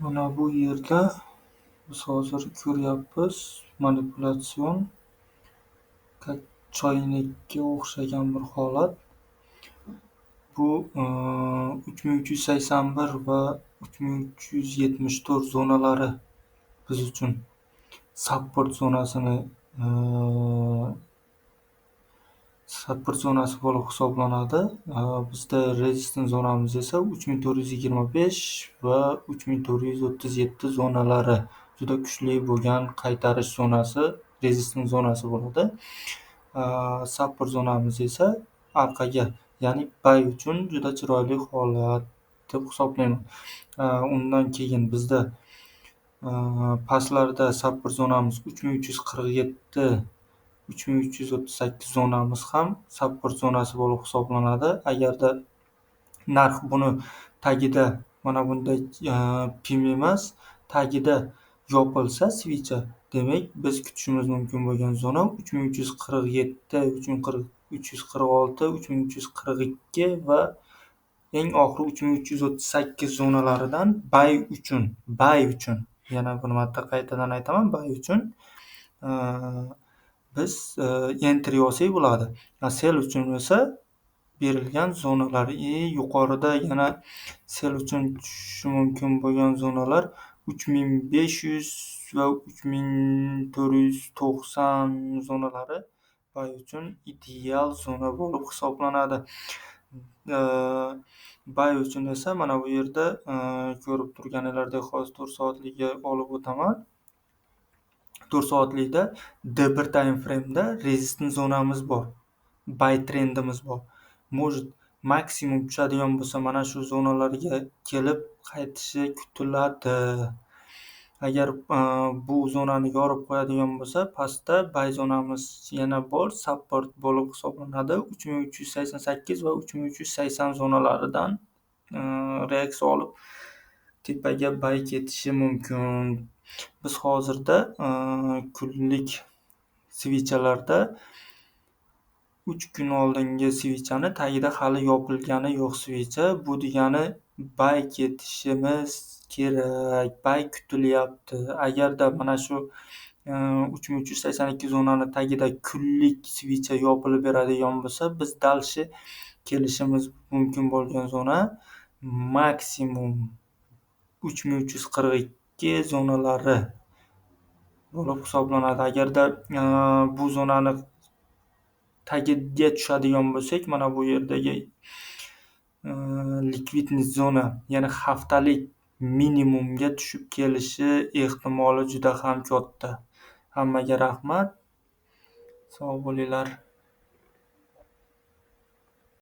Mana bu yerda biz hozir ko'ryapmiz manipulyatsion, как choynakka o'xshagan bir holat. Bu 3381 va 3374 zonalari biz uchun support zonasini, support zonasi bo'lib hisoblanadi. Bizda resistance zonamiz esa 3425 va 3437 zonalari juda kuchli bo'lgan qaytarish zonasi, resistance zonasi bo'ladi. Support zonamiz esa orqaga, ya'ni buy uchun juda chiroyli holat deb hisoblayman. Undan keyin bizda pastlarda support zonamiz 3347, 3338 zonamiz ham support zonasi bo'lib hisoblanadi. Agarda narx buni tagida mana bunday pin emas, tagida yopilsa свеча, demak, biz kutishimiz mumkin bo'lgan zona 3347, 3346, 3342 va eng oxiri 3338 zonalaridan buy uchun, yana bir marta qaytadan aytaman, buy uchun biz entry olsak bo'ladi. Sell uchun esa berilgan zonalar и yuqorida yana sell uchun tushishi mumkin bo'lgan zonalar 3500 va 3490 zonalari buy uchun ideal zona bo'lib hisoblanadi. Buy uchun esa mana bu yerda ko'rib turganinglardek, hozir 4 soatlikka olib o'taman. 4 soatlikda D1 time frame'da resistance zonamiz bor. Buy trendimiz bor. Может, maksimum tushadigan bo'lsa, mana shu zonalarga kelib qaytishi kutiladi. Agar bu zonani yorib qo'yadigan bo'lsa, pastda buy zonamiz yana bor, support bo'lib hisoblanadi. 3388 va 3380 zonalaridan reaksiya olib, tepaga buy ketishi mumkin. Biz hozirda kunlik свеча larda 3 kun oldingi свеча ni tagida hali yopilgani yo'q свеча. Bu degani buy ketishimiz kerak, buy kutilyapti. Agarda mana shu 3382 zonani tagida kunlik свеча yopilib beradigan bo'lsa, biz дальше kelishimiz mumkin bo'lgan zona maksimum 3342 zonalari bo'lib hisoblanadi. Agarda bu zonani tagiga tushadigan bo'lsak, mana bu yerdagi ликвидность zona, ya'ni haftalik minimumga tushib kelishi ehtimoli juda ham katta. Hammaga rahmat. Sog' bo'linglar.